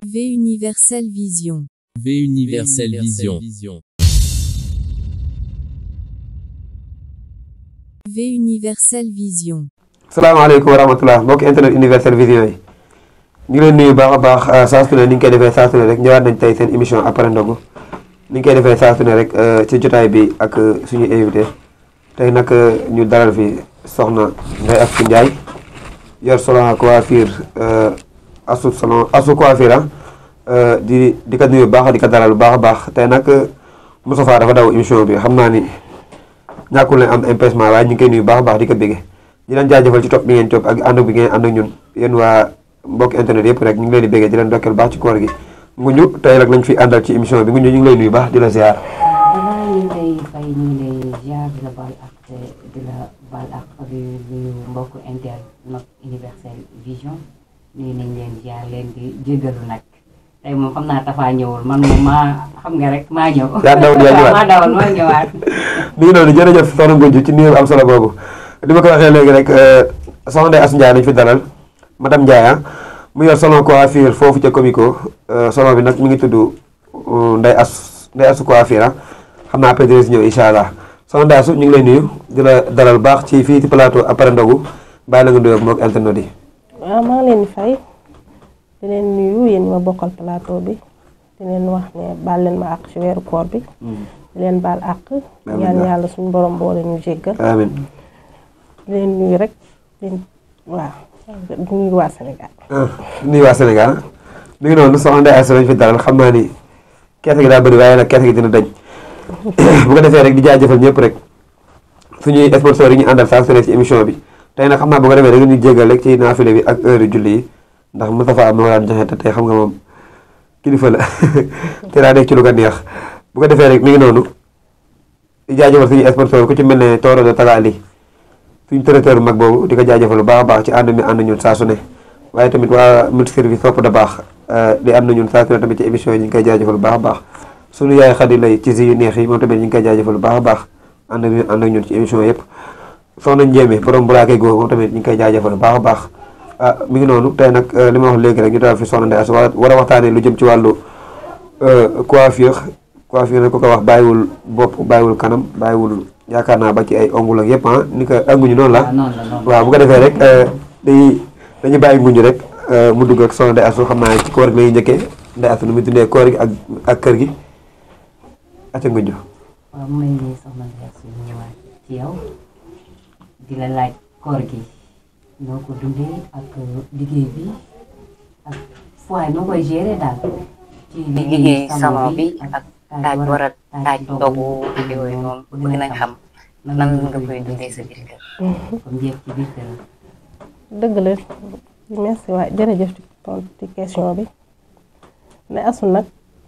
V Universel Vision. V Universel Vision. V Universel Vision. salaamaaleykum wa rahmatulah mbokk internet Universel Vision yi ñu ngi leen nuyu baax a baax saa su ne ni ñu koy defee saa su ne rek ñëwaat nañ tey seen émission après ndogu ni ñu koy defee saa su ne rek ci jotaay bi ak suñu invité tey nag ñu dalal fi soxna Ndeye Astou Ndiaye yor salon coiffure Astou coiffure di ko nuyu baax di ko dalal bu baax a baax tey nag Moustapha dafa daw émission bi xam naa ni ñàkkul ne am empêchement waaye ñu ngi koy nuyu baax a baax di ko bége di leen jaajëfal ci topp bi ngeen topp ak ànd bi ngeen ànd ak ñun yéen waa mbokk internet yëpp rek ñu ngi leen di béggee di leen dokkeel baax ci koor gi Nguñu tey rek lañ fi àndal ci émission bi Nguñu ñu ngi lay nuyu baax di la ziar. ñu ngi lay fay ñu ngi lay ziar di la baal ak di nuyu mbokk internet Universel Vision nuyu nañ leen ziar leen di jéggalu nag tey moom xam naa Tafa ñëwul man moom maa xam nga rek maa ñëw. yaa ñëwaat maa dawal maa ñëwaat. mi ngi noonu jërëjëf soxna Nguñu ci nuyu am solo boobu. li ma ko waxee léegi rek soxna Ndeye Astou Ndiaye lañu fi dalal madame Ndiaye mu yor salon coiffure foofu ca Comico salon bi nag mi ngi tudd Ndeye Astou coiffure xam naa après dina si ñëw incha allah soxna Ndeye Astou ñu ngi lay nuyu di la dalal baax ci fii ci plateau après ndogu bàyyi la nga nuyoo ak mbokk internet yi. waaw maa ngi leen di fay di leen nuyu yéen ma bokkal plateau bi di leen wax ne baal leen ma àq ci weeru koor bi. di leen baal àq. ñaan yàlla suñu borom boole ñu jéggal. amiin. leen nuyu rek waaw nuyu waa Sénégal. nuyu waa Sénégal mi ngi noonu soxna Ndeye Astou lañu fi dalal xam naa ni keese gi daa bëri waaye nag keese gi dina dañ bu ko defee rek di jaajëfal ñëpp rek suñuy sponsors yi ñu àndal saa su ne ci émission bi tey nag xam naa bu ko defee da ngeen di jégal rek ci naafile bi ak heure julli yi ndax Moustapha am na daan joxe te tey xam nga moom kilifa la te daa nekk ci lu ko neex bu ko defee rek mi ngi noonu di jaajëfal suñuy sponsors ku ci mel ne Toro de Tagali suñu traiteur mag boobu di ko jaajëfal bu baax a baax ci ànd mi ànd ñun saa su ne waaye tamit waa multi service sopp da baax di ànd ñun saa su ne tamit ci émission yi ñu ngi koy jaajëfal bu baax a baax suñu yaay Xadi lay ci si yu neex yi moom tamit ñu ngi koy jaajëfal bu baax a baax ànd mi ànd ak ñun ci émission yëpp soxna Njéeme borom buraake góor moom tamit ñu ngi koy jaajëfal bu baax a baax mi ngi noonu tey nag li ma wax léegi rek ñu daal fi soxna Ndeye Astou war a waxtaanee lu jëm ci wàllu coiffure nag ku ko wax bàyyiwul bopp bàyyiwul kanam bàyyiwul yaakaar naa ba ci ay ongul ak yëpp ni ko ak Nguñu noonu la waaw bu ko defee rek dañuy bàyyi Nguñu rek mu dugg ak soxna Ndeye Astou xam naa ci koor gi lay njëkkee Ndeye Astou nu muy dundee koor gi ak kër gi ak Nguñu. waaw may ni soxna Ndeye Astou ñëwaat ci yow di la laaj koor gi noo ko dundee ak liggéey bi ak foyer noo koy gérer daal. ci liggéey salon bi ak taaj war a taaj ndogu yooyu noonu bëgg nañ xam nan nga koy dundee sa biir kër. comme jeex ci biir kër. dëgg la merci waay jërëjëf ci tontu ci question bi Ndeye Astou nag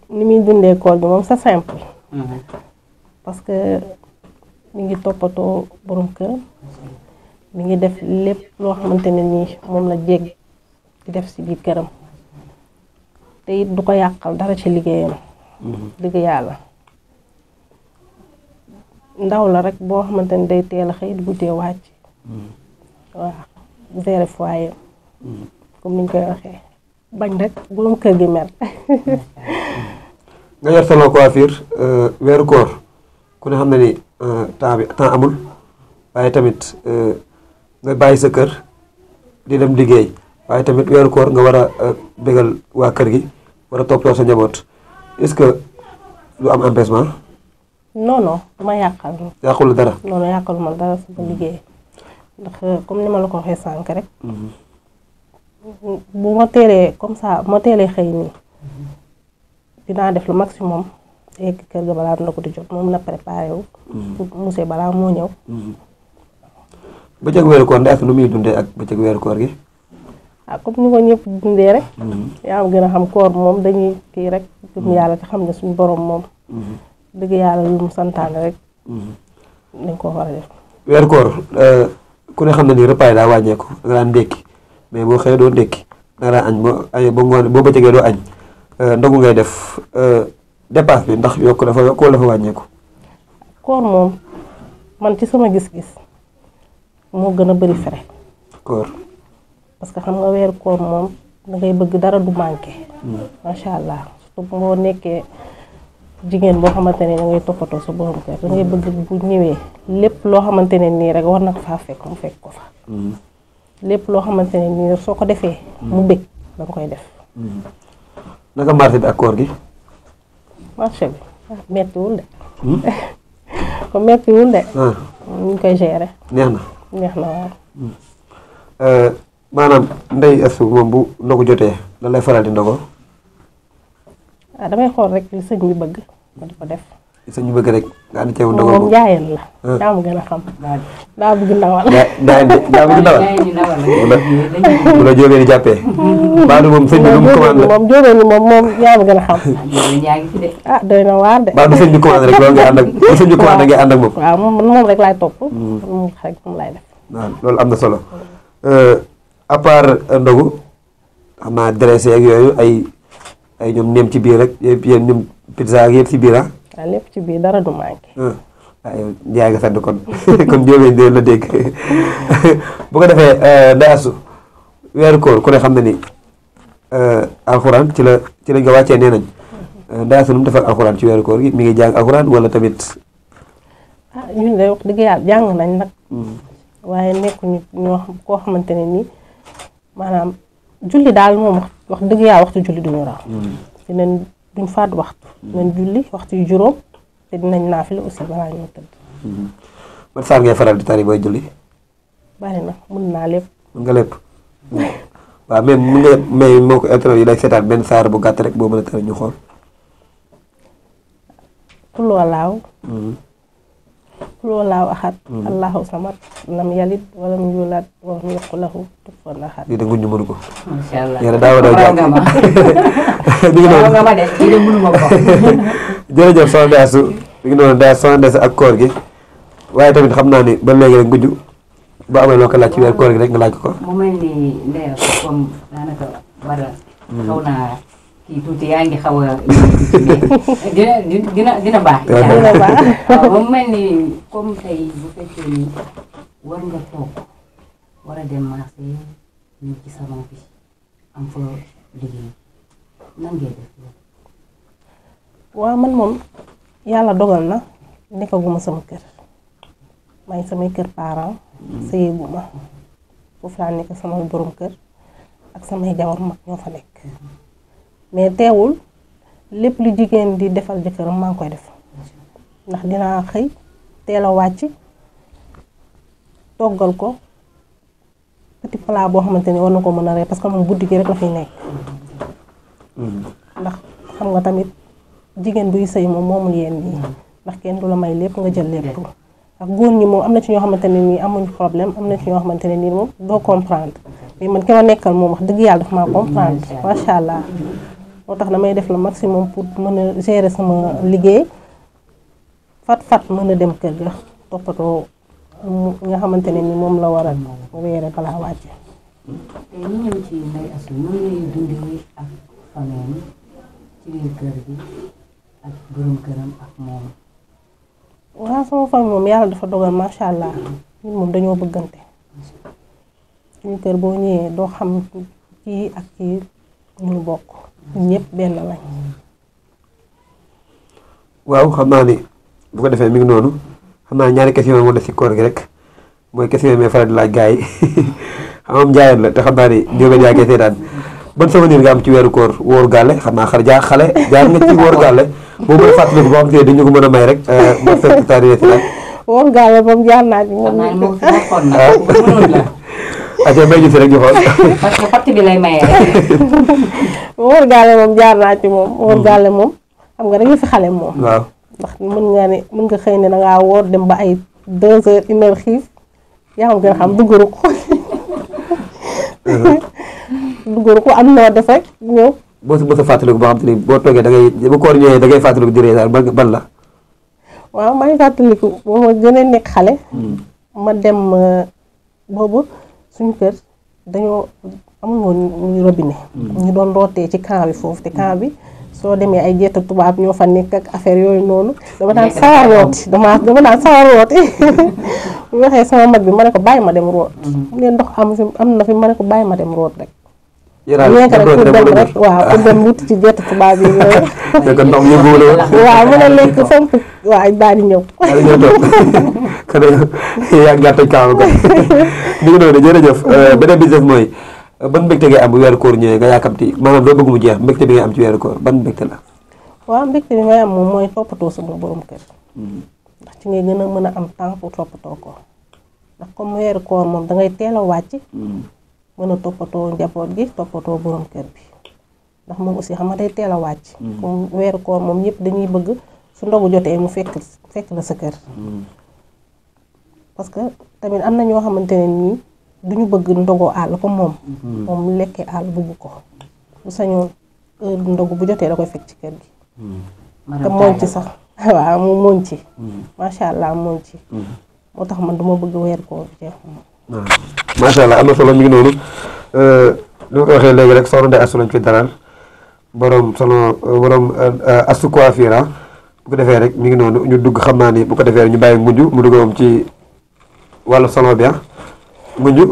ni muy dundee koor gi moom c'est simple. parce que mi ngi toppatoo borom këram mi ngi def lépp loo xamante ne nii moom la jéeg di def si biir këram te it du ko yàqal dara ci liggéeyam. dëgg yàlla ndaw la rek boo xamante ni day teel a xëy di guddee wàcc. waaw gérer foyer comme ni ñu koy waxee bañ rek borom kër gi mer. nga yor salon coiffure weeru koor ku ne xam na ni temps amul waaye tamit nga bàyyi sa kër di dem liggéey waaye tamit weeru koor nga war a bégal waa kër gi war a toppatoo sa njaboot est-ce que lu am empêchement. non non du ma yàqal. yàqul dara. non non yàqalu ma dara sama liggéey ndax comme ni ma la ko waxee sànq rek. bu ma teelee comme ça bu ma teelee xëy nii dinaa def le maximum egg kër ga balaa ndogu di jot moom na préparé wu. monsieur balaa moo ñëw. bëccëg weeru koor Ndeye Astou nu muy dundee ak bëccëg weeru koor gi. comme ni ko ñëpp dundee rek. yaa am gën a xam koor moom dañuy kii rek gëm yàlla te xam ne suñu borom moom. dëgg yàlla lu mu santaane rek. dañ ko war a def. weeru koor ku ne xam na ni repas yi daa wàññeeku da nga daan ndékki mais boo xëyee doo ndékki da nga daan añ boo ngoon boo bëccëgee doo añ ndogu ngay def dépasse bi ndax yokk dafa yokk wala dafa wàññeeku. koor moom man ci sama gis-gis moo gën a bëri fere. koor parce que xam nga weeru koor moom da ngay bëgg dara du manqué. macha allah surtout boo nekkee jigéen boo xamante ne da ngay toppatoo sa borom kër da ngay bëgg bu ñëwee lépp loo xamante ne nii rek war na ko faa fekk mu fekk ko fa. lépp loo xamante ne nii rek soo ko defee. mu bëgg da nga koy def. naka marché bi ak koor gi. marché bi mettiwul de. ko mettiwul de. ñu ngi koy gérer. neex na. neex na waaw. maanaam Ndeye Astou moom bu ndogu jotee lan lay faral di ndogo. damay xool rek li sëñ bi bëgg ma di ko def. sëñ bi bëgg rek nga andi ceebu ndogo moom jaayeen la. daa ma gën a xam. daa bëgg ndawal. daa bëgg ndawal. bu la jóobee di jàppee. Badou moom sëñ bi lu mu commandé moom jóobee ni moom yaa ma gën a xam. doy na waar de. Badou sëñ bi commandé rek loolu ngay ànd ak bu sëñ bi commandé ngay ànd ak moom. waaw moom rek laay topp. moom rek moom laay def. waaw loolu am na solo. à part ndogu xam naa dressé ak yooyu ay ñoom neem ci biir rek yéen ñoom pizza ak yëpp ci biir ah. waaw lépp ci biir dara du manqué. waaw yow njaay nga sedd kon kon jóobee dee la dégg bu ko defee Ndeye Astou weeru koor ku ne xam na ni alxuraan ci lañ ko wàccee nee nañ Ndeye Astou nu mu defal alxuraan ci weeru koor gi mi ngi jàng alxuraan wala tamit. ñun de wax dëgg yàlla jàng nañ nag. waaye nekkuñu ñoo xam koo xamante ne nii maanaam julli daal moom wax dëgg yàlla waxtu julli duñu raw. duñ faat waxtu. dinañ julli waxtu yu juróom te dinañ naafila aussi balaa ñoo tëdd. man saar ngay faral di tari booy julli. bari na mun naa lépp. mun nga lépp. waaw même mun nga may moo ko internet yi lay seetaan benn saar bu gàtt rek boo mën a tari ñu xool. Qul huwallaahu. Qul huwallaahu ahad. Allaahu samad. Lam yalid walam yuulad walam yakul lahu kufuwan ahad. lii de nguñ ñu mënu ko. macha allah yéen a daaw a daaw jàng. mi ngi noonu nga ma de lii de mënu ma ko. jërëjëf soxna Ndeye Astou mi ngi noonu Ndeye soxna Ndeye ak koor gi waaye tamit xam naa ni ba léegi rek nguju ba amee loo ko laaj ci weer koor gi rek nga laaj ko. mu mel ni Ndeye comme daanaka bara xaw naa kii tuuti yaa ngi xaw a dina baax. dina baax. waaw mu mel ni comme tey bu fekkee ni war nga toog war a dem marché ñu ci salon bi am fa liggéey nan ngay def loolu. waaw man moom yàlla dogal na nekkaguma sama kër maa ngi samay kër parents sëyeeguma foofu laa nekk sama borom kër ak samay jabar mag ñoo fa nekk mais teewul lépp lu jigéen di defal jëkkëram maa ngi koy def ndax dinaa xëy teel a wàcc toggal ko petit plat boo xamante ni war na ko mën a rey parce que moom guddi gi rek la fiy nekk ndax xam nga tamit jigéen buy sëy moom moomul yéen nii ndax kenn du la may lépp nga jël lépp ak góor ñi moom am na ci ñoo xamante ne nii amuñu problème am na ci ñoo xamante ne nii moom doo comprendre mais man ki ma nekkal moom wax dëgg yàlla daf maa comprendre macha allah moo tax damay def le maximum pour mën a gérer sama liggéey fat mën a dem kër ga toppatoo nga xamante ne ni moom la war a weere balaa wàcce. te ñu ñëw ci Ndeye Astou noonu lay dundee ak famille ci biir kër gi ak borom këram ak moom. waaw sama famille moom yàlla dafa dogal macha allah ñun moom dañoo bëggante suñu kër boo ñëwee doo xam kii ak kii ñu bokk ñëpp benn lañ. waaw xam naa ni bu ko defee mi ngi noonu xam naa ñaari question moo def ci koor gi rek mooy question yi may faral di laaj gars yi xam nga njaayeen la te xam naa ni jóobeen yaa ngi seetaan ban souvenir nga am ci weeru koor wóoru gàlle xam naa xale jaar nga ci wóoru gàlle boo mën a fàttaliku boo xam te dañu ko mën a may rek ma fekk taari si laaj. wóoru gàlle moom jaar naa ci moom. moom fi nekkoon na mënoon la. aca may ñu si rek ñu xool. parce que xotti bi lay maye rek. wóoru gàlle moom jaar naa ci moom wóoru gàlle moom xam nga dañu fi xale moom. waaw ndax mën nga xëy ne dangaa woor dem ba ay 2 heures 1 heure xiif yaa ngi gën a xam duggaru ko duggaru ko am noo def rek ñëw. boo si mos a fàttaliku boo xam te ni boo toogee da ngay bu koor ñëwee da ngay fàttaliku di reetaan ban la. waaw maa ngi fàttaliku ba ma gën a nekk xale. ma dem boobu suñu kër dañoo amul woon robinet. ñu doon rootee ci camp bi foofu te camp bi. soo demee ay jeeta tubaab ñoo fa nekk ak affaire yooyu noonu dama daan sawar rooti dama daan sawar rooti bu waxee sama mag bi ma ne ko bàyyi ma dem root mu ne ndox am na fi ma ne ko bàyyi ma dem root rek rien que rek pour dem rek waaw pour dem wuti ci jett tubaab yi yooyu. fekk ndox mi yëngu la waaw mën a lekk fomp waaw daal di ñëw. daal di ñëw toog kon yaa ngi gàttal kaaw ko ni ngi noonu jërëjëf beneen business mooy ban mbégte ngay am bu weeru koor ñëwee nga yaakamti maanaam loo bëgg mu jeex mbégte bi ngay am ci weeru koor ban mbégte la. waaw mbégte bi may am moom mooy toppatoo sama borom kër. ndax ci ngay gën a mën a am temps pour toppatoo ko ndax comme weeru koor moom da ngay teel a wàcc. mën a toppatoo njaboot gi toppatoo borom kër bi ndax moom aussi xam nga day teel a wàcc. comme weeru koor moom ñëpp dañuy bëgg su ndogu jotee mu fekk la sa kër. parce que tamit am na ñoo xamante ne nii duñu bëgg ndogoo àll comme moom. moom lekkee àll bëgg ko bu sañoon heure ndogu bu jotee da koy fekk ci kër gi. te mooñ ci sax waaw mu mooñ ci. macha allah mooñ ci. moo tax man duma bëgg weeru koor bi jeex moom. macha allah am na solo mi ngi noonu li ma ko waxee léegi rek soxna Ndeye Astou lañ fi dalal borom Astou Coiffure bu ko defee rek mi ngi noonu ñu dugg xam naa ni bu ko defee rek ñu bàyyi Ngunju mu dugg moom ci wàllu salon bi Ngunju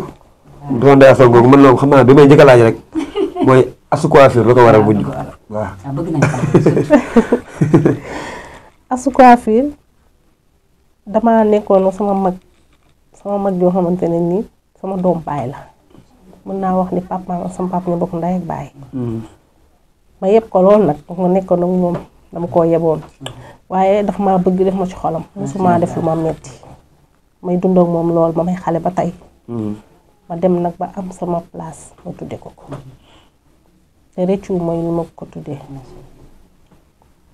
soxna Ndeye Astou googu man loolu xam naa bi may njëkk a laaj rek mooy Astou Coiffure la ko waral Ngunju waaw. Astou Coiffure damaa nekkoon sama mag yoo xamante ne nii sama doom baay la mën naa wax ni papa sama papa ñu bokk ndey ak baay. ma yeb ko lool nag nga nekkoon ak moom dama koo yeboon waaye daf maa bëgg def ma ci xolam musuma def lu ma metti may dund ak moom lool ma may xale ba tey. ma dem nag ba am sama place ma tudde ko te rëccu mooy li ma ko tuddee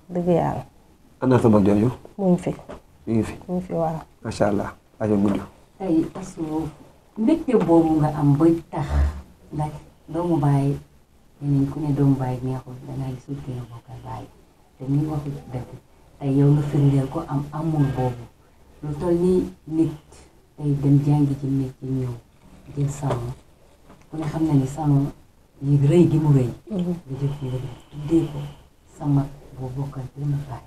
dëgg yàlla. ana sa mag jooju. mu ngi fi. mi ngi fi waaw. macha allah ajo Ngunju. tey Astou mbégte boobu nga am ba tax ndax doomu baay ñeneen ku ne doomu baay neexul dangaa gisul ki nga bokkal baay te ni waxu dëgg tey yow nga firndeel ko am amul boobu lu toll ni nit tey dem jàngi ci métier ñëw jël salon ku ne xam na ni salon yi rëy gi mu rëy nga jël ko nga tuddee ko sa mag boo bokkal benn baay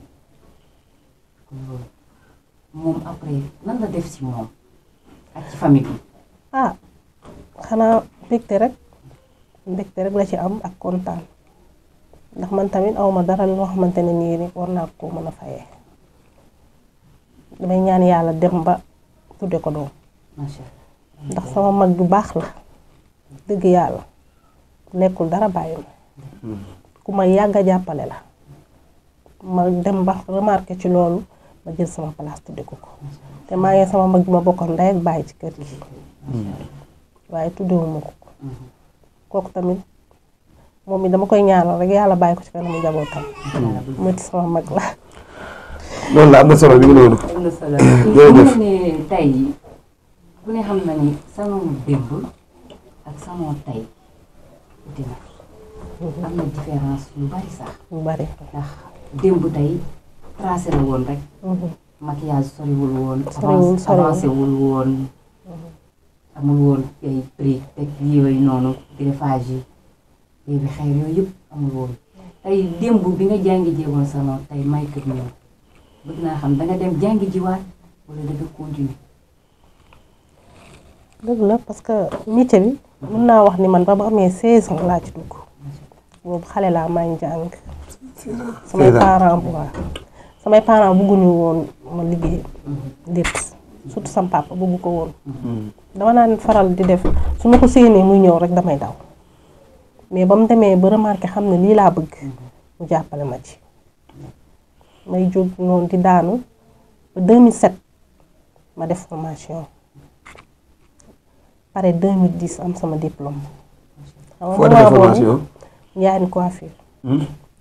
kon loolu moom après lan la def ci moom ak ci famille bi. xanaa mbégte rek la ci am ak kontaan ndax man tamit awma dara loo xamante ne nii rek war naa ko mën a fayee damay ñaan yàlla dem ba tudde ko doom ndax sama mag bu baax la dëgg yàlla nekkul dara bàyyi ma ku ma yàgg a jàppale la ma dem ba remarqué ci loolu ma jël sama place tudde ko te maa ngi sama mag bi ma bokkoon ndey ak bàyyi ci kër gi waaye tuddewuma ko kooku tamit moom mi dama koy ñaanal rek yàlla bàyyi ko ci kanamu njabootam mu ci sama mag la loolu la am na solo mi ngi noonu. am na solo jërëjëf ne tey ku ne xam na ni salon démb ak salon tey dina am na différence lu bari sax. lu bari ndax démb tey tracé la woon rek. maquillage soriwul woon. avancé wul woon. amul woon ay prix teg yooyu noonu greffage yi bi xeer yooyu yëpp amul woon tey démb bi nga jàngi jéegoon salon tey may kër ñëw bëgg naa xam danga dem jàngi jiwaat wala danga continuer. dëgg la parce que métier bi mën naa wax ni man ba ma amee 16 ans laa ci dugg boobu xale laa maa ngi jàng. samay parents bëgguñu woon ma liggéey lépp surtout sama papa bëggu ko woon. dama naan faral di def su ma ko séenee muy ñëw rek damay daw mais ba mu demee ba remarqué xam ne lii laa bëgg mu jàppale ma ci may jóg noonu di daanu ba 2007 ma def formation pare 2010 am sama diplôme. foo defee formation. Ndiayène Coiffure.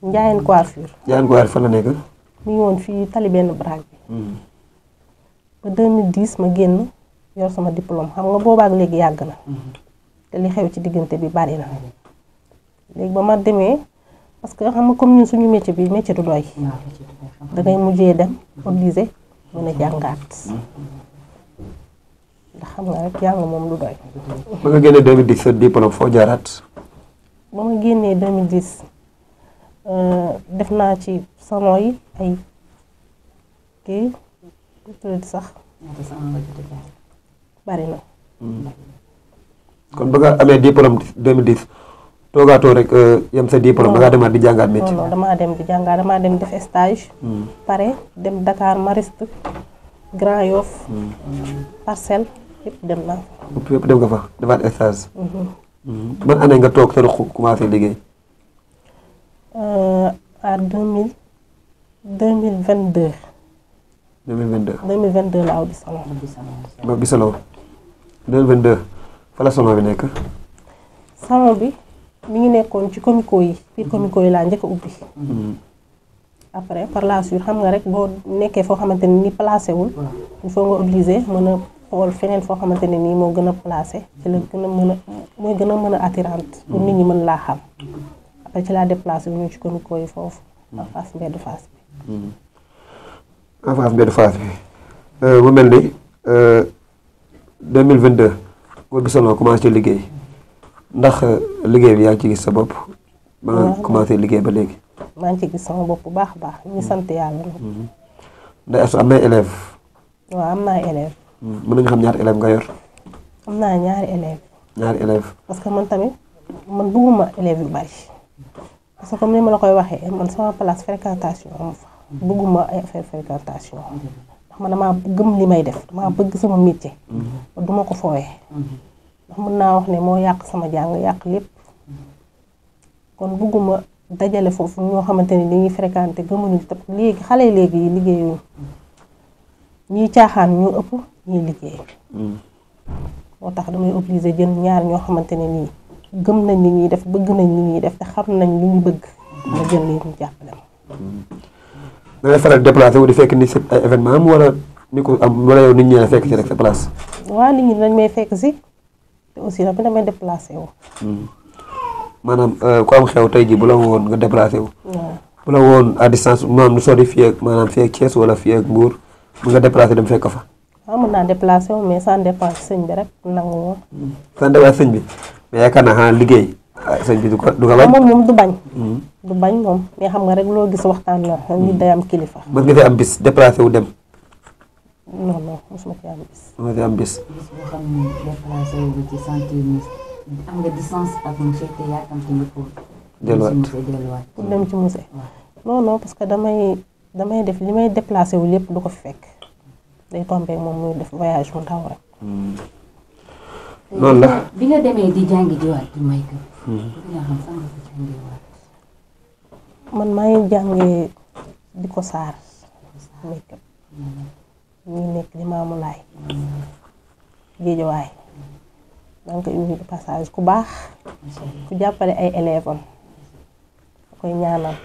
Ndiayène Coiffure. Ndiayène Coiffure fan la nekk. mi ngi woon fii tali benn braak bi. ba 2010 ma génn yor sama diplôme xam nga boobaak léegi yàgg na. te li xew ci diggante bi bari na. léegi ba ma demee parce que xam nga comme ñun suñu métier bi métier du doy. dangay mujjee dem obligé mën a jàngaat. ndax xam nga rek jàng moom du doy. ba nga génnee 2010 sa diplôme foo jaaraat. ba ma génnee 2010 def naa ci salon yi ay kii sax bari na. kon ba nga amee diplôme 2010 toogaatoo rek yem sa diplôme da ngaa demaat di jàngaat métier. non damaa dem di jàngaat damaa dem def stage. pare dem Dakar Mariste Grand Yoff. Parcelles yëpp dem naa. yëpp dem nga fa defaat stage. ban année nga toog sa ruq commencé liggéey. à 2022. 2022 la aw bi salon. ba bi salon 2022 fa la salon bi nekk. salon bi mi ngi nekkoon ci comico yi biir comico yi laa njëkk a ubbi. après par la suite xam nga rek boo nekkee foo xamante ne ni placé wul. il faut nga obligé mën a xool feneen foo xamante ne nii moo gën a placé ci la gën a mën a mooy gën a mën a attirante pour nit ñi mën laa xam. après ci laa déplacé wu ñu ci comico yi foofu. en face mbedd face bi. en face mbedd face bi mu mel ni 2022 boo bi salon commencé liggéey ndax liggéey bi yaa ngi ci gis sa bopp. ba nga commencé liggéey ba léegi. maa ngi ci gis sama bopp bu baax a baax ñu sant yàlla nag. Ndeye Astou am na élève. waaw am naa élève. mën nañu xam ñaata élève nga yor. am naa ñaari élève. ñaari élève. parce que man tamit man bëgguma élève yu bari. parce que comme ni ma la koy waxee man sama place fréquentation am fa. bëgguma ay affaire fréquentation. ndax man damaa gëm li may def damaa bëgg sama métier. duma ko fooyee. ndax mën naa wax ne moo yàq sama jàng yàq lépp. kon bëgguma dajale foofu ñoo xamante ni dañuy fréquenté gëmuñu te léegi xale léegi yi liggéeyuñu ñiy caaxaan ñu ëpp ñuy liggéey. moo tax damay obligé jël ñaar ñoo xamante ne nii gëm nañ li ñuy def bëgg nañ li ñuy def te xam nañ li ñu bëgg. ma jël leen ñu jàppale ma. da ngay faral déplacé wu di fekk ni ay événement am wala ni ko am wala yow nit ñi fekk si rek sa place. waaw nit ñi dañ may fekk si te aussi nag damay déplacé wu. maanaam ku am xew tey jii bu la woon nga déplacé wu. waaw bu la woon à distance maanaam lu sori fii ak maanaam fii ak Thiès wala fii ak Mbour mu nga déplacé dem fekk fa. waaw mën naa déplacé wu mais sans dépense sëñ bi rek nangu woon. sans dépense sëñ bi mais yaakaar naa xanaa liggéey sëñ bi du ko bañ. moom du bañ. du bañ moom mais xam nga rek loo gis waxtaan la nit day am kilifa. mën nga fi am bis déplacé wu dem. non non mosuma fi am bis. mosuma fi am bis. bis boo xam ne déplacé wu ci sentir ni am nga distance ak monsieur te yaakamte nga pour. delluwaat pour dem ci musée. non non parce que damay def li may déplacé wu lépp du ko fi fekk day tombé moom muy def voyage mu ndaw rek. loolu la bi nga demee di jàngi jiwaat di make-up. bëgg naa xam fan nga ko jàngiwaat. man maa ngi jàngee di ko saar make-up ñi nekk di Maamu Laay Géejawaay maa ngi koy indi passage ku baax ku jàppale ay élèves am da koy ñaanal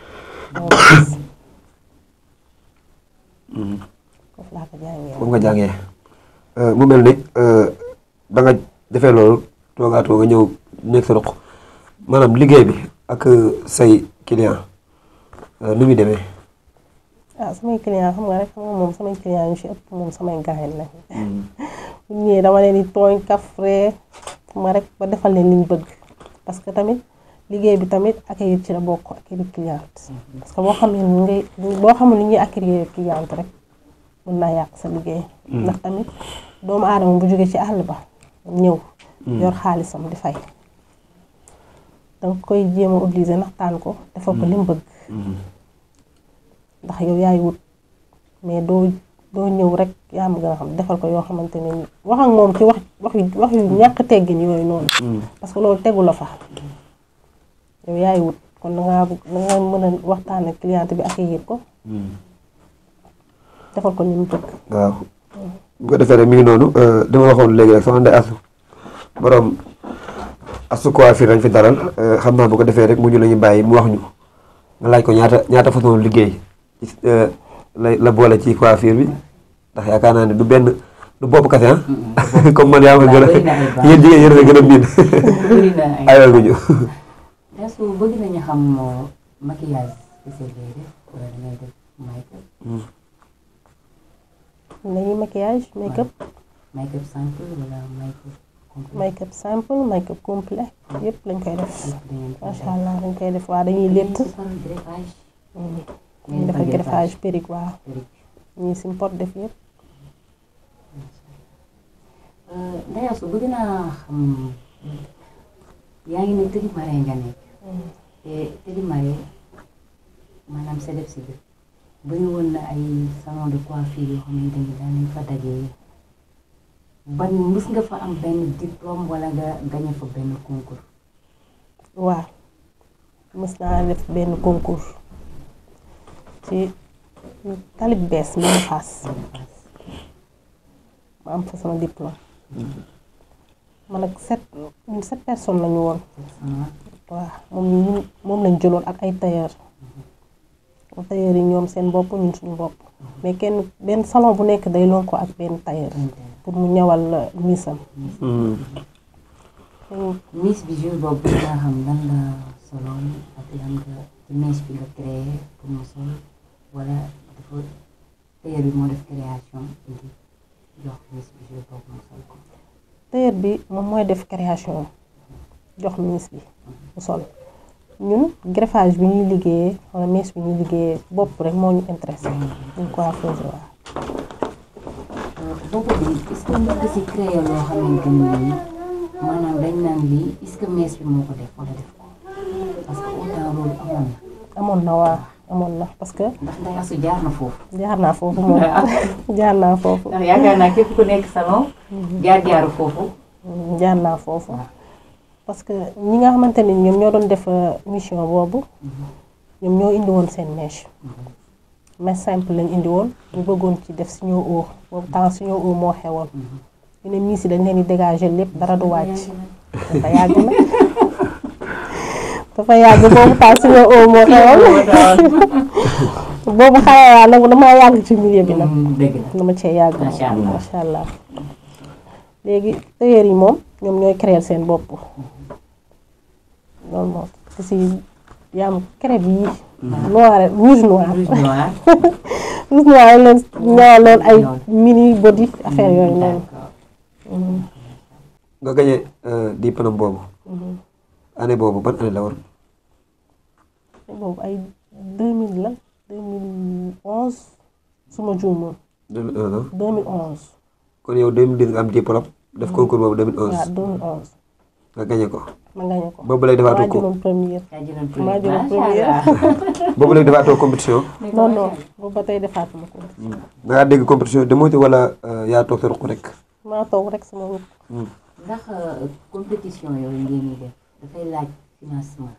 foofu laa ko jàngee. foofu nga jàngee mu mel ni ba nga defee loolu toogaatoo nga ñëw nekk sa ruq maanaam liggéey bi ak say client nu muy demee. samay client xam nga rek xam nga moom samay client yu ci ëpp moom samay gaañ la bu ñëwee dama leen di tooñ kafre ma rek ba defal leen liñ bëgg parce que tamit liggéey bi tamit accueillir ci la bokk accueillir cliente parce que boo xamul li ñuy accueillir cliente rek mën naa yàq sa liggéey ndax tamit doomu aadama bu jógee ci àll ba ñëw yor xaalisam di fay danga koy jéem a obligé naxtaan ko defal ko lim bëgg ndax yow yaay wut mais doo ñëw rek yaa ma gën a xam defal ko yoo xamante ne wax ak moom ci wax yu ñàkk teggin yooyu noonu parce que loolu tegu la fa yow yaay wut kon danga mën a waxtaan ak cliente bi accueillir ko defal ko ni mu bëgg. waaw bu ko defee rek mi ngi noonu dama waxoon léegi rek soxna Ndeye Astou borom Astou Coiffure lañ fi dalal xam naa bu ko defee rek mu ñu la ñu bàyyi mu wax ñu nga laaj ko ñaata façon liggéey la boole ci coiffure bi ndax yaakaar naa ne du benn du bopp kase ah. comme man yaa ma gën a yéen jigéen yéen a gën a miin. bëri na ay aywa guñu. Astou bëgg nañu xam maquillage kese ngay def wala dangay def make-up. dañuy maquillage make-up. make-up simple wala make-up complet. make-up simple make-up complet yëpp lañ koy def. macha allah dañ koy def waa dañuy létt. greffage. dañuy defal greffage perruque waaw. ñii si pot def yëpp. Ndeye Astou bëgg naa xam yaa ngi ne Tëdi Marie nga nekk te Tëdi Marie maanaam sedef si bi bëri woon na ay salon de coiffure yoo xamante ni daan nañ fa dajee ban mus nga fa am benn diplôme wala nga gagné fa benn concours. waaw mës naa def benn concours ci talib bees bi mu xaas ma am fa sama diplôme man ak 7 personnes lañu woon waaw moom lañ jëloon ak ay tailleur yi ñoom seen bopp ñun suñu bopp mais benn salon bu nekk day loon ko ak benn tailleur pour mu ñawal miisam. Miss bi jour boobu nga xam lan la soloon ak lan nga ci mèche bi nga créé pour mu sol wala dafa tailleur bi moo def création indi jox Miss bi jour boobu mu sol ko. tailleur bi moom mooy def création jox Miss bi mu sol ñun greffage bi ñuy liggéeyee wala mèche bi ñuy liggéeyee bopp rek moo ñu intéressé ñu coiffeuse waaw. bopp bi est-ce que mën nga si créé loo xamante ni maanaam dañ naan lii est-ce que mèche bi moo ko def wala def ko parce que autant loolu amoon na waaw amoon na parce que. ndax Ndeye Astou jaar na foofu. jaar naa foofu moom jaar naa foofu. ndax yaakaar naa képp ku nekk salon. jaaru foofu. jaar naa foofu. parce que ñi nga xamante ni ñoom ñoo doon def mission boobu. ñoom ñoo indi woon seen mèche. mèche simple lañ indi woon ñu bëggoon ci def signaux haut boobu temps signaux haut moo xewoon. ñu ne miis yi dañ leen di dégager lépp dara du wàcc. dafa yàgg na dafa yàgg boobu temps signaux haut moo xewoon. boobu xale yaa nag damaa yàgg ci milieu bi nag. dama cee yàgg macha allah. léegi tailleur yi moom ñoom ñooy créer seen bopp. loolu moom te si yaam crêpe yi. noir rouge noir. rouge noir leen ñaaloon ay mini body affaire yooyu noonu. nga gagné diplôme boobu. année boobu ban année la woon. boobu ay 2000 la 2011 su ma juumoon. 2011. kon yow 2010 nga am diplôme def concours boobu 2011. waaw 2011. nga gagné ko. ma gagné ko boobu lay defaatoo ko maa jëloon première. boobu lay defaatoo compétition. non boobu ba tey defaatuma ko. da ngaa dégg compétition demoo ci wala yaa toog sa ruq rek. maa toog rek sama ruq. ndax compétition yooyu ngeen di def dafay laaj financement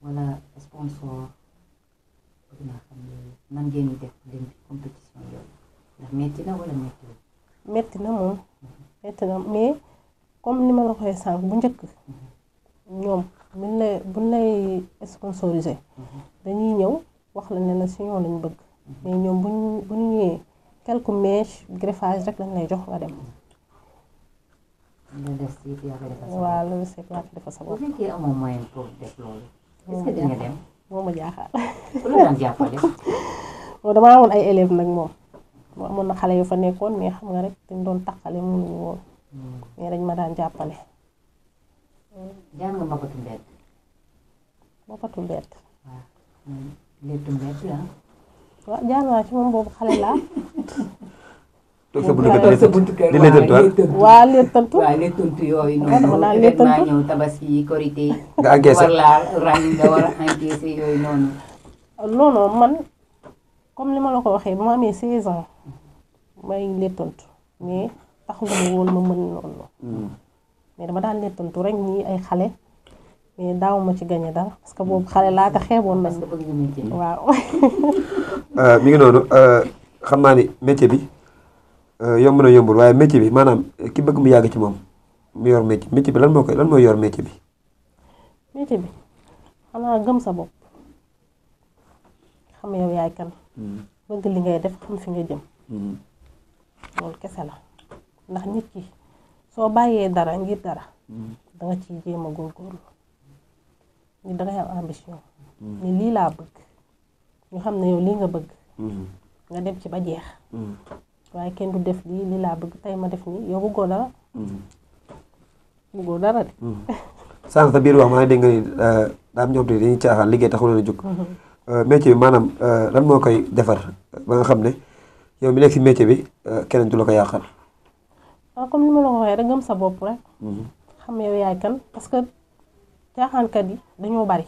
wala sponsor bëgg naa xam nan ngeen di def dem compétition yooyu ndax metti na wala mettiwul. metti na moom metti na mais comme ni ma la koy sànq bu njëkk ñoom buñ lay sponsorisé dañuy ñëw wax la ne la si ñoo lañ bëgg mais ñoom bu ñu ñëwee quelques mèches greffage rek lañ lay jox nga dem. waaw loolu c'est yaa ko defal sa bopp. bu fekkee amoo moyen pour def loolu. est-ce que di nga dem. moo ma jaaxal. ku la daan jàppale. bon damaa amoon ay élèves nag moom amoon na xale yu fa nekkoon mais xam nga rek dañ doon taxale mënuñu woon. mais dañ ma daan jàppale. jaar nga mbappatu mbedd. mbappatu mbedd. waaw léttu mbedd la. waaw jaar naa ci moom boobu xale laa. toog sa buntu kër di léttantu waaw léttantu. waaw léttantu yooyu noonu. dama naan léttantu ñëw tabaski korité. nga encaissé war laa rang nga war a encaissé yooyu noonu. non man comme li ma la ko waxee ba ma amee 16 ans may léttantu mais taxul ma woon ma mën loolu. mais dama daan léttantu rek ñii ay xale mais daaw ma ci gagné dara parce que boobu xale laa te xeeboon nañ. waaw. mi ngi noonu xam naa ni métier bi. yomb na yombul waaye métier bi maanaam ki bëgg mu yàgg ci moom mu yor métier bi lan mooy yor métier bi. métier bi xanaa gëm sa bopp xam yow yaay kan. bëgg li ngay def xam fi nga jëm. loolu kese la ndax nit ki soo bàyyee dara ngir dara. da nga ciy jéem a góorgóorlu nit da ngay am ambition. ni lii laa bëgg ñu xam ne yow lii nga bëgg. nga dem ci ba jeex. waaye kenn du def lii laa bëgg tey ma def nii yow bëggoo dara. bëggoo dara de. sànq sa biir wax maa ngi dégg nga ni daa am ñoom te dañuy caaxaan liggéey taxul leen a jóg. métier bi maanaam lan moo koy defar ba nga xam ne yow mi nekk si métier bi keneen du la ko yàqal. waaw comme ni ma la ko waxee rek gëm sa bopp rek. xam yow yaay kan parce que caaxaankat yi dañoo bari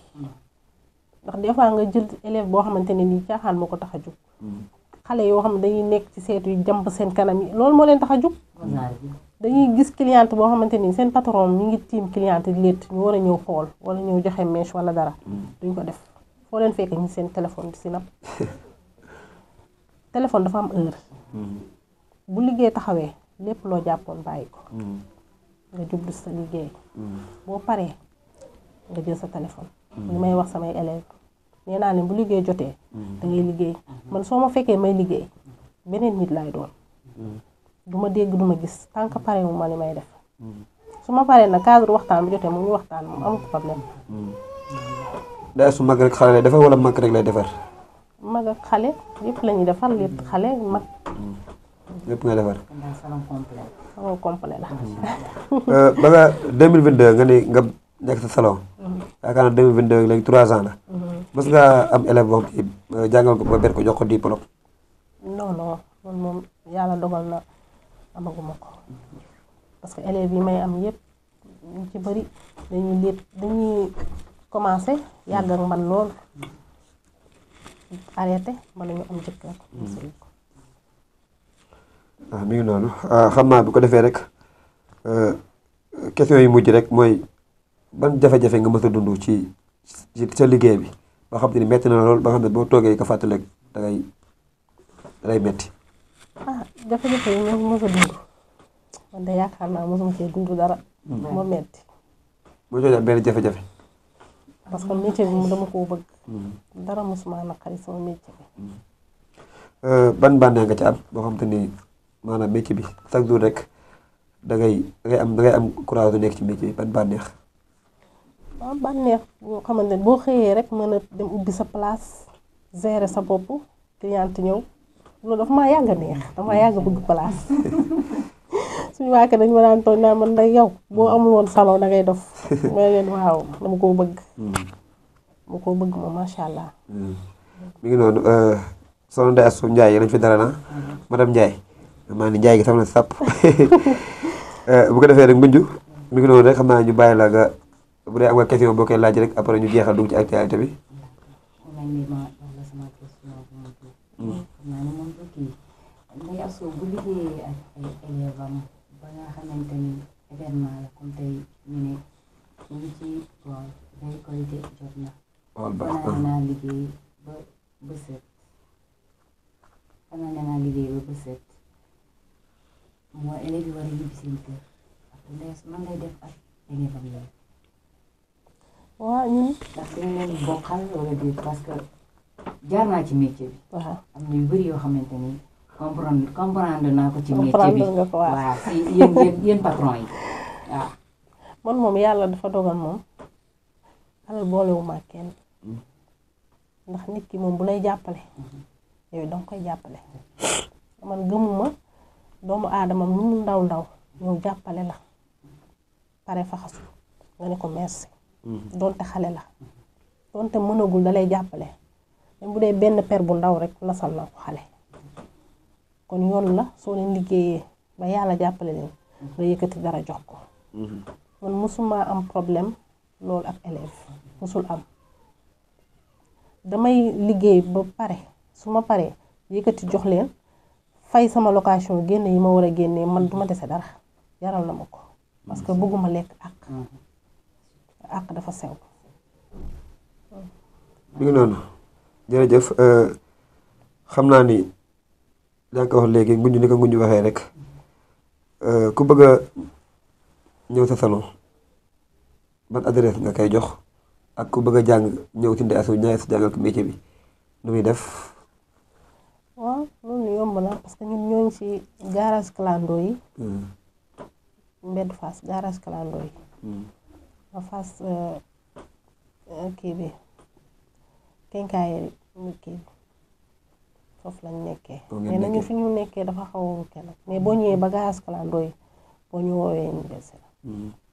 ndax des fois nga jël élève boo xamante ne nii caaxaan moo ko tax a jóg xale yoo xam ne dañuy nekk ci seetu yi jàmp seen kanam yi loolu moo leen tax a jóg dañuy gis cliente boo xamante ni seen patron mi ngi tiim cliente di létt ñu war a ñëw xool wala ñëw joxe mèche wala dara duñ ko def foo leen fekk ñu seen téléphone di si napp téléphone dafa am heure bu liggéey taxawee lépp loo jàppoon bàyyi ko nga jublu sa liggéey boo paree nga jël sa téléphone li may wax samay élèves nee naa leen bu liggéey jotee da ngay liggéey man soo ma fekkee may liggéey beneen nit laay doon du ma dégg du ma gis tant que pare mu ma li may def su ma paree nag cadre waxtaan bi jotee mu ñu waxtaan moom amul problème day su mag rek xale lay defar wala mag rek lay defar mag ak xale yëpp la ñuy defar lépp xale mag lépp nga defar salon complet la ba nga 2022 nga ni nga nekk sa salon yaakaar naa 2022 léegi 3 ans la mës nga am élève boo xam ne jàngal ko ba ber ko jox ko diplôme non non man moom yàlla dogal na amaguma ko parce que élèves yi may am yëpp ñu ci bëri dañuy commencé yàgg ak man lool arrêté man nañu am jëkkër waaw mi ngi noonu xam naa bu ko defee rek question yi mujj rek mooy ban jafe-jafe nga mës a dund ci sa liggéey bi ba xam te ni metti na lool ba xam ne boo toogee ko fàttaleeg dangay metti jafe-jafe yi ñoo mës a dund man de yaakaar naa mosuma cee dund dara moo metti moo coo am benn jafe-jafe parce que métier bi mu dama koo bëgg dara mosuma naqari sama métier bi ban bànneex nga ci am boo xam te ni maanaam métier bi chaque jour rek dangay am courage du nekk ci métier bi ban bànneex waaw bànneex boo xamante ne boo xëyee rek mën a dem ubbi sa place gérer sa bopp client ñëw loolu dafa maa yàgg a neex dama yàgg bëgg place suñu waa kër dañu ma daan tooñ naa man day yow boo amul woon salon da ngay dof ma leen waaw dama koo bëgg moom macha allah mi ngi noonu soxna Ndeye Astou Ndiaye lañ fi dara na madame Ndiaye maa ni Ndiaye gi sama na sàpp bu ko defee rek mbënju mi ngi noonu rek xam naa ñu bàyyi la nga bu dee am nga question boo koy laaj rek après ñu jeexal dugg ci actualité bi Ndeye Astou bu liggéeyee ak ay élèves am ba nga xamante ni événement la comme tey ñu ne ñu ngi ci waaw day qualité jot na fanaa naa liggéey ba set fanaa naa liggéey ba set mooy élèves yi war a ñibbi seen kër après Ndeye Astou man ngay def ak élèves am yooyu waaw ñun ndax dañ leen bokkal wala déet parce que jaar naa ci métier bi waaw am na yu bëri yoo xamante ni comprendre naa ko ci métier bi nga ko waaw si yéen patron yi waaw man moom yàlla dafa dogal moom alal boolewuma ak kenn ndax nit ki moom bu lay jàppale yooyu danga koy jàppale man gëmuma doomu aadama lu mu ndaw ñëw jàppale la pare faxasu nga ne ko merci doonte xale la doonte mënagul dalay jàppale même bu dee benn per bu ndaw rek nasal na ko xale kon yoon la soo leen liggéeyee ba yàlla jàppale leen nga yëkkati dara jox ko man musuma am problème loolu ak élève musul am damay liggéey ba pare su ma paree yëkkati jox leen fay sama location génne yi ma war a génnee man duma dese dara yaral na ma ko parce que bëgguma lekk ak dafa sew mi ngi noonu jërëjëf xam naa ni yaa ngi ko wax léegi nguñu ni ko nguñu waxee rek ku bëgg a ñëw sa salon ban adresse nga koy jox ak ku bëgg a jàng ñëw ci Ndeye Astou Ndiaye sa jàngal ko métier bi nu muy def waaw loolu yomb na parce que ñun ñoo ngi ci garage clando yi mbedd Fass garage clando yi en face kii bi kenkaayeri kii bi foofu lañ nekkee mais nañu fi ñu nekkee dafa xaw a wuute nag mais boo ñëwee ba garage clando yi boo ñu woowee ñu del si la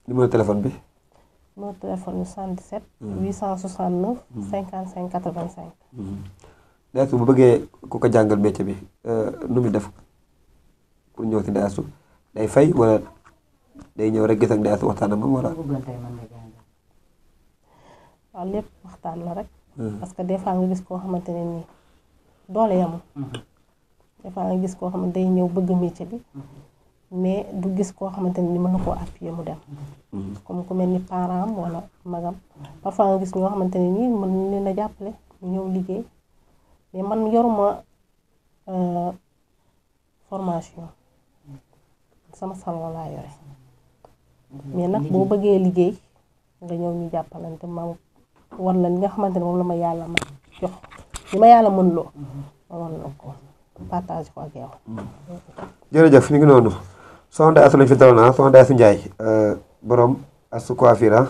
numéro téléphone bi numéro téléphone bi 77 869 55 85 Ndeye Astou bu bëggee ku ko jàngal métier bi nu muy def pour ñëw ci Ndeye Astou day fay wala day ñëw rek gis ak Ndeye Astou waxtaan ak moom wala. bëggoon tey mën nga jàngal. waaw lépp waxtaan la rek. parce que des fois nga gis koo xamante ne nii doole yamul. des fois nga gis koo xamante day ñëw bëgg métier bi. mais du gis koo xamante ne ni mën na koo appuyer mu dem. comme ku mel ni parent am wala magam. parfois nga gis ñoo xamante ne nii mën nañ leen a jàppale ñu ñëw liggéey mais man yoruma formation sama salon laa yore mais nag boo bëggee liggéey nga ñëw ñu jàppalante ma war la li nga xamante ne moom la ma yàlla ma jox li ma yàlla mën loo ma war la ko partage ko ak yow. jërëjëf mi ngi noonu soxna Ndeye Astou lañ fi daloon soxna Ndeye Astou Ndiaye borom Astou Coiffure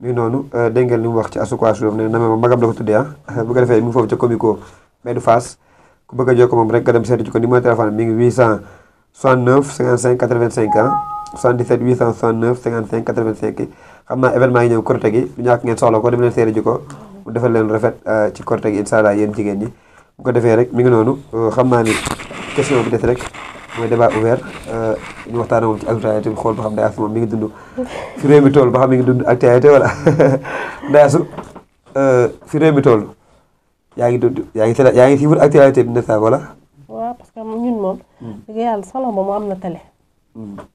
mi ngi noonu dégg ngeen li mu wax ci Astou Coiffure ne na ma magam la ko tuddee bu ko defee mu ngi foofu ca Comico Mbedd Fass ku bëgg a jokkoo moom rek nga dem seeti ci ko numéro téléphone mi ngi 869 55 85 77 869 55 85 xam naa événement yi ñëw Korité gi du ñàkk ngeen soxla ko dem leen seeti ji ko mu defal leen rafet ci Korité gi incha allah yéen jigéen ñi bu ko defee rek mi ngi noonu xam naa ni question bi des rek mooy débat ouvert ñu waxtaanee moom ci actualité bi xool ba xam Ndeye Astou moom mi ngi dund fi réew mi toll ba xam mi ngi dund actualité wala Ndeye Astou fi réew mi toll yaa ngi dund yaa ngi suivre actualité bi n'est-ce pas wala. waaw parce que ñun moom. dëgg yàlla salon ba mu am na télé.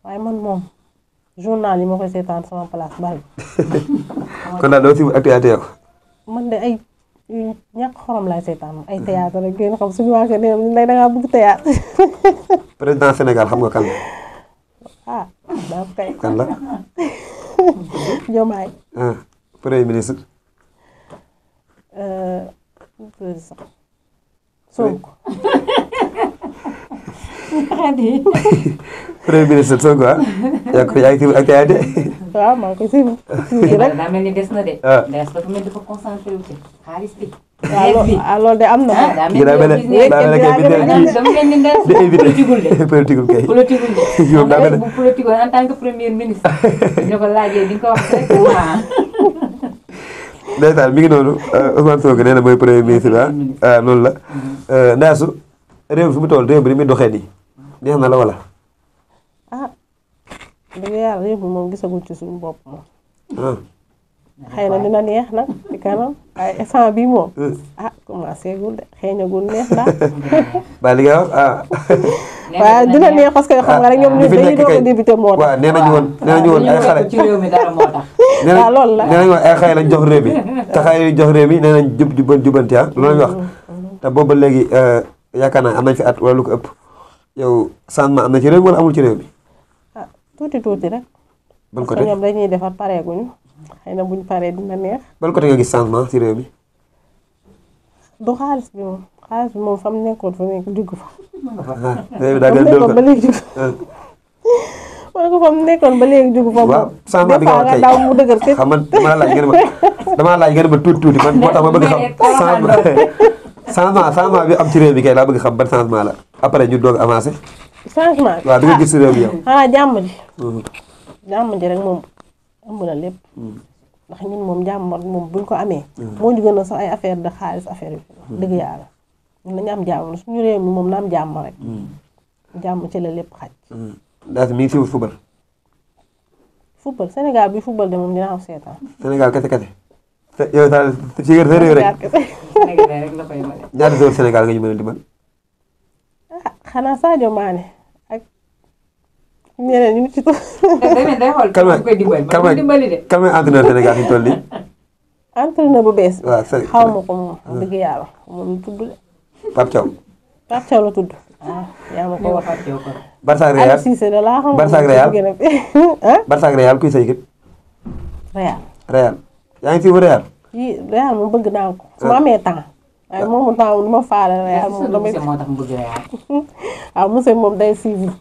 waaye man moom journal yi ma koy seetaan sama place bari. kon daal doo suivre actualité yow. man de ay ñàkk xorom laay seetaan ay théâtre rek ngeen xam suñu waa kër ne da ngaa bëgg théâtre. président Sénégal xam nga kan la. ah daa kay. kan la. Diomaye. premier ministre. Sonko. premier ministre Sonko yaa ngi suivre actualité. waaw maa ngi koy suivre. rek daa mel ni des na de. des dafa mel dafa concentré wu ci xaalis bi. waaw loolu de am na moom. daa mel ni politique kay. politique de. bu politique en tant que premier ministre. ñu ko laajee di nga ko wax rek. ndeysaan mi ngi noonu Ousmane Sonko nee na mooy premier ministre noonu la Ndeye Astou réew mi fi mu toll réew bi ni muy doxee nii neex na la wala. dëgg yàlla réew mi moom gisagul ci suñu bopp moom. xëy na dina neex nag ci kanam waaye instant bii moom. commencé gul de xeeñagul neex daal. ba li nga wax waaye dina neex parce que xam nga rek ñoom ñu dañuy doog a débuté moo tax. waaw nee nañu woon ay xale. ci réew mi dara moo tax. waaw loolu la nee nañu woon ay xale lañ jox réew mi te xale yi jox réew mi nee nañ jubanti loolu lañu wax te boobu ba léegi yaakaar naa am nañ fi at wala lu ko ëpp yow changement am na ci réew mi wala amul ci réew mi. tuuti rek. ban parce côté que ñoom dañuy defar pareeguñu xëy na buñ paree dina neex. ban côté nga gis changement ci réew mi. du xaalis bi moom fa mu nekkoon fa nekk dugg fa. réew mi daa gën a ba léegi dugg wala ko fa mu nekkoon ba léegi dugg fa. waaw changement bi nga wax kay daaw mu dëgër kay. xam man damaa laaj ngeen ma tuuti man moo tax ma bëgg xam changement bi am ci réew mi kay laa bëgg xam ban changement la après ñu doog avancé. changement bi waaw bi nga gis ci réew mi yow. xanaa jàmm ji. jàmm ji rek moom ëmb na lépp. ndax ñun moom jàmm moom buñ ko amee. moo ñu gën a sax ay affaire de xaalis affaire yi. dëgg yàlla ñun dañu am jàmm suñu réew mi moom na am jàmm rek. jàmm ci la lépp xaj. daal mi ngi fi football. football Sénégal bi football de moom dina am seetaan. Sénégal kese. yow daal ci sa réew rek. Sénégal rek la koy mën. ñaata joueur Sénégal nga ñu mën a dimbal. xanaa Sadio Mané ak ñeneen ñu ci toog. day xool ku koy dimbali. kan mooy entraîneur Sénégal fi mu toll nii. entraîneur bu bees. waaw xaw ma ko moom. dëgg yàlla moom tudd de. Pape Thiaw. Pape Thiaw la tudd. yaa ma ko wax. Barça ak Real Aliou Cissé da laa xam. Barça ak Real Barça ak Real kuy sa équipe. Real yaa ngi suivre Real. Real moom bëgg naa ko. su ma amee temps. waaye moomu temps du ma faale Real moom damay. moo tax mu bëgg Real. waaw monsieur moom day suivre.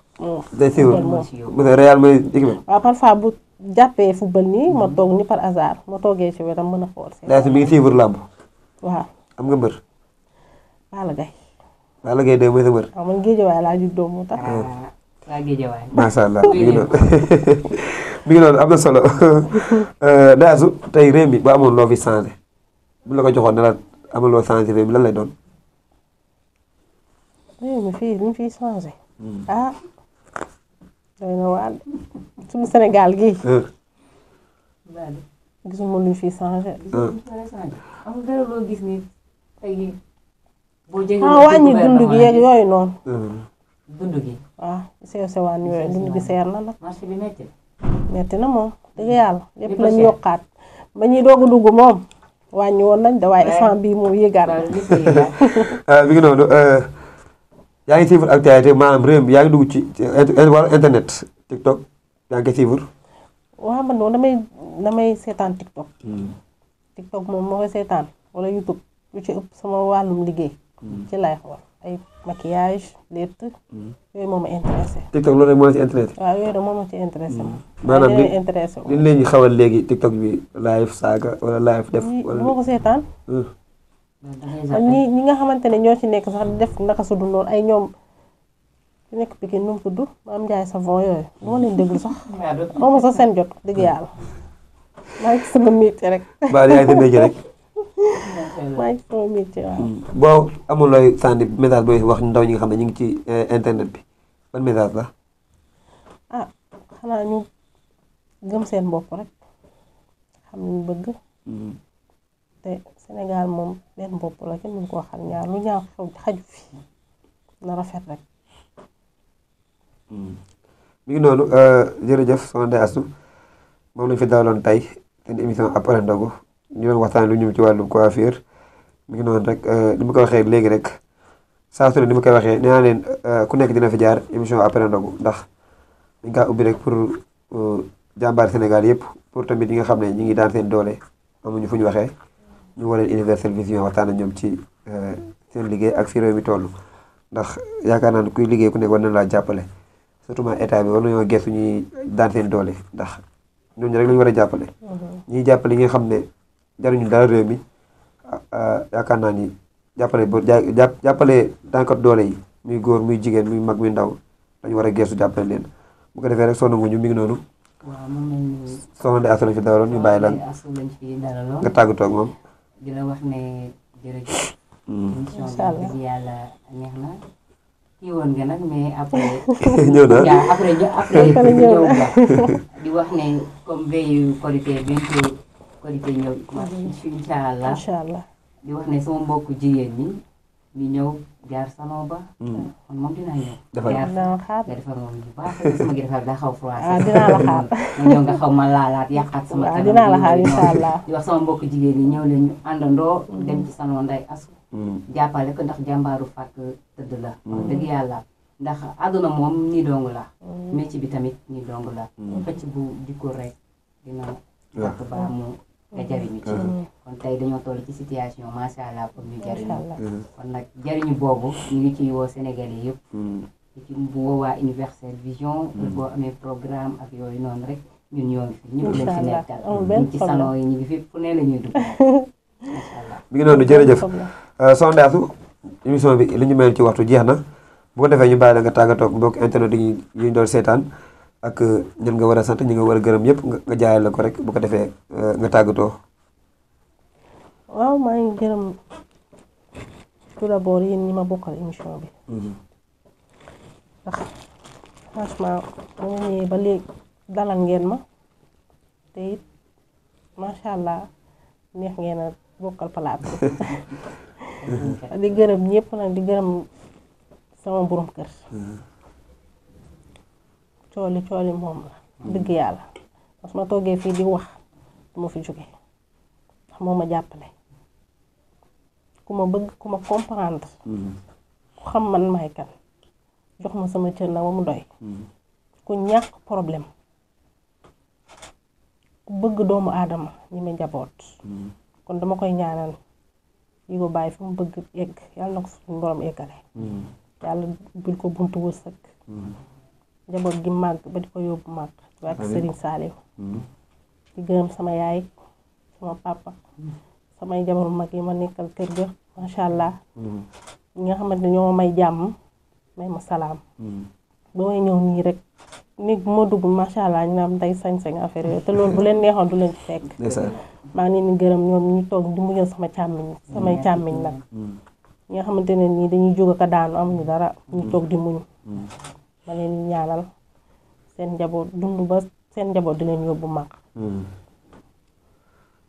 day suivre monsieur Real mooy équipe. waaw parfois bu jàppee football nii ma toog ni par hasard ma toogee ci wetam mën a xool. daa si mi ngi suivre làmb. waaw. am nga mbër. Balla Gaye. Balla Gaye de mooy sa mbër. waaw man Géejawaay laa juddoo moo tax. waa Géejawaay. macha allah mi ngi noonu mi ngi noonu am na solo Ndeye Astou tey réew mi bu amoon loo fi changé bu la ko joxoon ne la amoon loo changé réew mi lan lay doon. réew mi fii li mu fiy changé. doy na waar suñu Sénégal gii gisuma luñ fi changé. amul dara loo gis ni tey boo jege wàññi dund gi yeeg yooyu noonu. dund gi. waaw sew sewaan yooyu dund gi seer na nag. marché bi metti metti na moom dëgg yàlla lépp lañ yokkaat ba ñuy doog a dugg moom wàññi woon nañ da waaye instant bii moom yëgaat na. mi ngi noonu yaa ngi suivre actualité maanaam réew mi yaa ngi dugg ci wàllu internet TikTok yaa ngi koy suivre. waaw man noonu damay seetaan TikTok. TikTok moom moo koy seetaan wala YouTube lu ci ëpp sama wàllum liggéey. ci lay xool ay maquillage létt yooyu moom ma intéressé. TikTok loolu rek moo la ci intéressé. waaw yooyu rek moom ma ci intéressé. maanaam intéressé li leen ñu xawal léegi TikTok bi live saaga wala live def. wala moo ko seetaan. ñi nga xamante ne ñoo ci nekk sax di def naka su dul noonu ay ñoom ci nekk Pikine nu mu tudd Maam Ndiaye savon yooyu du ma leen déglu sax xaw ma sax seen jot dëgg yàlla maa ngi sama métier rek. yaa ngi sa métier rek. maa ngi sama métier waaw. boo amul looy sànni message booy wax ndaw ñi nga xam ne ñu ngi ci internet bi ban message la. xanaa ñu gëm seen bopp rek xam ni ñu bëgg. te Sénégal moom benn bopp la kenn mënu koo xam ñaar lu ñaaw xaju fi na rafet rek. mi ngi noonu jërëjëf soxna Ndeye Astou moom lañu fi dawaloon tey seen émission après ndogu ñu doon waxtaan lu ñu ci wàllu coiffure mi ngi noonu rek ni ma ko waxee léegi rek saa su ne ni ma koy waxee nee naa leen ku nekk dina fi jaar émission après ndogu ndax dañ kaa ubbi rek pour jàmbaar Sénégal yëpp pour tamit ñi nga xam ne ñi ngi daan seen doole amuñu fu ñu waxee ñu war leen Universel Vision waxtaan ak ñoom ci seen liggéey ak fi réew mi toll ndax yaakaar naa ne kuy liggéey ku nekk war na laa jàppale surtout ma état bi war nañoo gëstu ñuy daan seen doole ndax ñooñu rek lañu war a jàppale. ñuy jàppale ñi nga xam ne jaruñu dara réew mi yaakaar naa ni jàppale daankat doole yi muy góor muy jigéen muy mag muy ndaw dañu war a gëstu jàppale leen bu ko defee rek sonn ñu mi ngi noonu. waaw moom lañ ñu. soxna Ndeye Astou lañ fi dalaloon ñu bàyyi la nga tàggatoo ak moom. di la wax ne jërëjëf. émission bi dëgg yàlla neex na. kii woon nga nag mais après. ñëw na après ñëw nga. di wax ne comme veille Korité bientôt Korité ñëw. incha allah di wax ne sama mbokku jigéen ñi ñu ñëw jaar salon ba. kon moom dinaa ñëw. dinaa la xaar nga defar moom bu baax sama gi defar daa xaw froissé. dinaa la xaar. nga ñëw nga xaw ma laalaat yàqaat sama. waaw dinaa la xaar incha allah. di wax sama mbokku jigéen ñi ñëw leen ñu àndandoo. dem ci salon Ndeye Astou. jàppale ko ndax jàmbaaru fàkk tëdd la. wax dëgg yàlla ndax àdduna moom nii dong la. métier bi tamit nii dong la. xëcc bu jikko rek dina fàkk baa mu nga jariñu ci. kon tey dañoo toll ci situation macha allah pour ñu jariñu. kon nag jariñu boobu ñu ngi ciy woo Sénégalais yëpp. di ci woowaa Universel Vision. boo amee programme ak yooyu noonu rek ñun ñoo ngi fi ñëpp lañ fi nekkal. ñu ci salon yi ñu ngi fi fu ne la ñuy dugg. macha allah mi ngi noonu jërëjëf soxna Ndeye Astou émission bi li ñu mel ci waxtu jeex na bu ko defee ñu bàyyi la nga tàggatoo ak mbokk internet yi ñu doon seetaan ak ñan nga war a sant ñi nga war a gërëm yëpp nga jaayal la ko rek bu ko defee nga tàggatoo. waaw maa ngi gërëm tout d'abord yéen ñi ma bokkal émission bi. ndax franchement ba nga ñëwee ba léegi dalal ngeen ma te it macha allah neex ngeen a bokkal palaat di gërëm ñëpp nag di gërëm sama borom kër. cooli moom la dëgg yàlla parce que ma toogee fii di wax du ma fi jóge ndax moo ma jàppale ku ma bëgg ku ma comprendre ku xam man may kan jox ma sama cër na ba mu doy ku ñàkk problème ku bëgg doomu aadama ñi ma njaboot kon dama koy ñaanal yi ko bàyyi fu mu bëgg egg yàlla na ko suñu borom eggale yàlla bil ko buntu wërsëg njaboot gi màgg ba di ko yóbbu màgg ak Serigne Saliou di gërëm sama yaay sama papa samay jabaru mag yi ma nekkal kër ga macha allah ñi nga xamante ne ñoo ma may jàmm may ma salaam ba may ñëw nii rek néeg bu ma dugg macha allah ñu naan day sañ-sañ affaire yooyu te loolu bu leen neexoon du leen ci fekk maa ngi leen di gërëm ñoom ñu toog di muñal sama càmmiñ samay càmmiñ nag ñi nga xamante ne nii dañuy jóg ak a daanu amuñu dara ñu toog di muñ ma leen di ñaanal seen njaboot dund ba seen njaboot di leen yóbbu mag.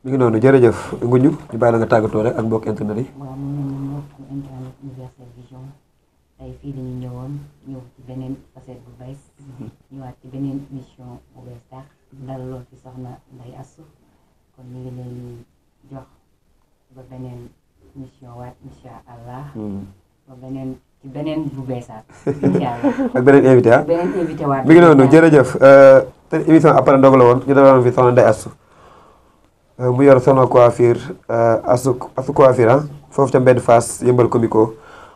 mi ngi noonu jërëjëf Nguñu ñu bàyyi la nga tàggatoo rek ak mbokk internet yi. waaw mu mel ni mbokk internet Universel Vision tey fii la ñu ñëwoon ñëw ci beneen facette bu bees ñëwaat ci beneen émission bu bees tax dalaloon fi soxna Ndeye Astou kon ñu ngi leen jox ba beneen émission waat incha allah. ba beneen ci beneen bu beesaat incha allah. ak beneen invité ah beneen invité waat. mi ngi noonu jërëjëf te émission après ndog la woon ñu dalaloon fi soxna Ndeye Astou mu yor Soxna Coiffure Astou Coiffure ah foofu ca mbedd Fass yëmbal comico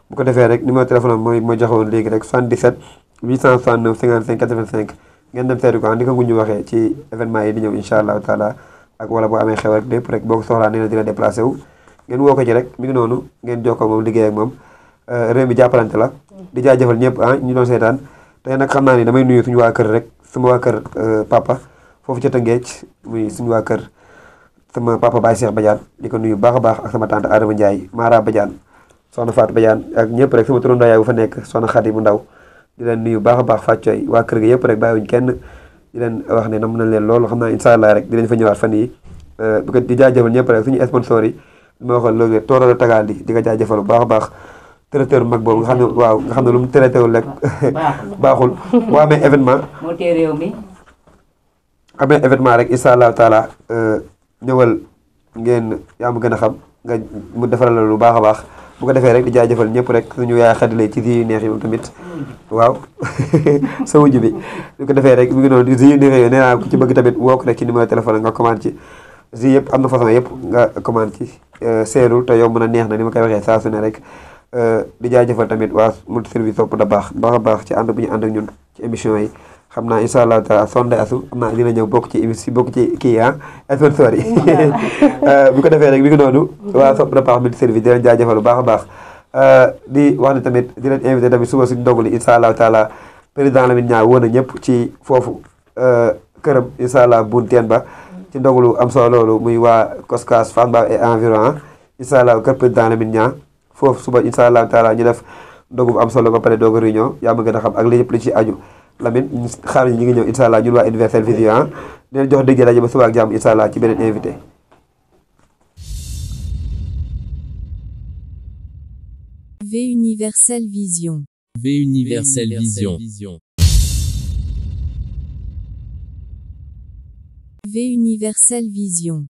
bu ko defee rek numéro téléphone am mooy joxewoon léegi rek 77 869 55 85 ngeen dem seeti ko ni ko Nguñu waxee ci événement yi di ñëw incha allahu taala ak wala boo amee xew rek lépp rek boo ko soxlaa nee na dina déplacé wu ngeen woo ko ci rek mi ngi noonu ngeen jokkoo moom liggéey ak moom réew mi jàppalante la di jaajëfal ñëpp ah ñu doon seetaan tey nag xam naa ni damay nuyu suñu waa kër rek sama waa kër papa foofu ca Tëngéej muy suñu waa kër sama papa Baye Cheikh Badiane di ko nuyu baax a baax ak sama tante Adama Ndiaye Mara Badiane soxna Fatou Badiane ak ñëpp rek sama turandoo yaay bu fa nekk soxna Khady mu ndaw di leen nuyu baax a baax fàccooy waa kër gi yëpp rek bàyyiwuñ kenn di leen wax ne nam nañ leen loolu xam naa incha allah rek dinañ fa ñëwaat fan yi bu ko di jaajëfal ñëpp rek suñu sponsor yi li ma waxoon loolu toorala tagal di ko jaajëfal bu baax a baax traiteur mag boobu nga xam ne waaw nga xam ne lu mu traité wul rek baaxul boo amee événement moo tee réew mi amee événement rek incha allahu taala ñëwal ngeen yaa ma gën a xam nga mu defaral la lu baax a baax bu ko defee rek di jaajëfal ñëpp rek suñu yaay xadilay ci yu neex yi moom tamit waaw sa wujj bi bu ko defee rek mu ngi noonu yu neex yooyu nee naa ku ci bëgg tamit woo ko rek ci numéro téléphone nga commande ci jus yëpp am na façon yëpp nga commande ci seerul te yow mën a neex na ni ma koy waxee saa su ne rek di jaajëfal tamit waa multi service sopp da baax a baax ci ànd bu ñu ànd ak ñun ci émission yi xam naa incha allah taala sonde asu xam naa dina ñëw bokk ci émission bokk ci kii sponsor yi bu ko defee rek mi ngi noonu waa sopp da baax multi service di leen jaajëfal bu baax a baax di wax ne tamit di leen invité tamit suba suñu ndogu li incha allah taala président Lamine Niang woon na ñëpp ci foofu këram incha allah buun teen ba ci ndogulu am solo loolu muy waa Koskas Fass Mbao et environ incha allah kër président Lamine Niang foofu suba incha allah taala ñu def ndogu bu am solo ba pare doog a réunion yaa ma gën a xam ak li yëpp li ci aju Lamine xaar ñi ngi ñëw incha allah ñun waa Universel Vision di leen jox dëgg daje ba suba ak jàmm incha allah ci beneen invité. V Universel Vision. V Universel Vision. V Universel Vision.